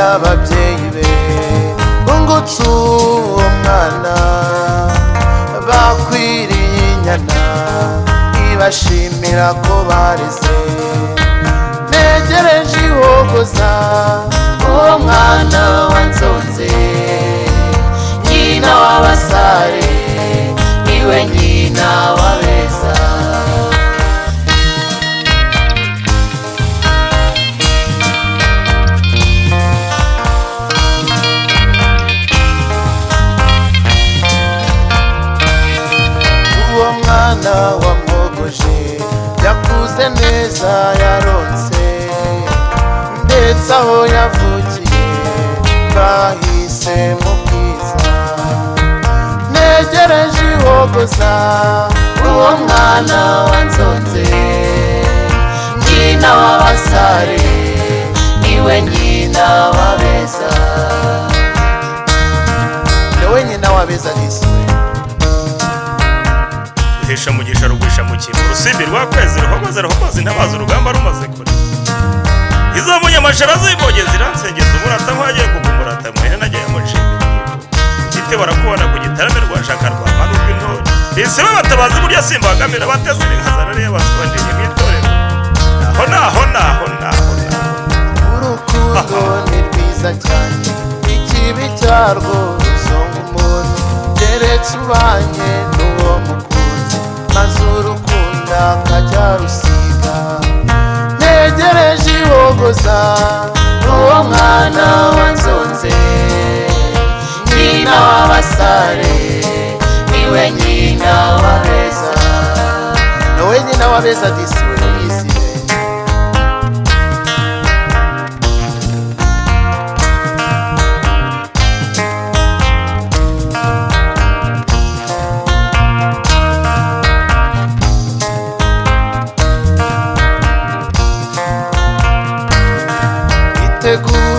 Ababyeyi be ungutse uwo mwana bakwiriye inyana ibashimira ko bareze. Ntegereje ihogoza uwo mwana wanzonze, nyina w'abasare niwe nyina w'abeza. Uwo mwana wamwogoje yakuze neza yaronse, ndetse aho yavukiye bahise mu bwiza. Ntegereje ihogoza uwo mwana wanzonze, nyina w'abasare niwe nyina w'abeza. Niwe nyina w'abeza disi. Ruhesha mugisha rugwisha mu kintu urusimbi rwa kwezi ruhogoza ruhogoza intabaza urugamba rumaze kure. Izo munyamashara zibonye ziransengeza umurata nkagiye kugumurata muhene nagiye mushimira. Gite barakubona ku gitarame rwa shaka rwa manu rw'intore. Ese batabazi burya simbagamira bateze inkazara reba basonje mu itorero. Naho naho naho naho naho. Urukundo ni rwiza cyane, ikibi cyarwo rusonga umuntu, keretse ubanye n'uwo mukunzi maze urukundo akajya rusiga. Ntegereje ihogoza uwo mwana wanzonze, nyina w'abasare niwe nyina w'abeza. Niwe nyina w'abeza disi we yisibe. Itegura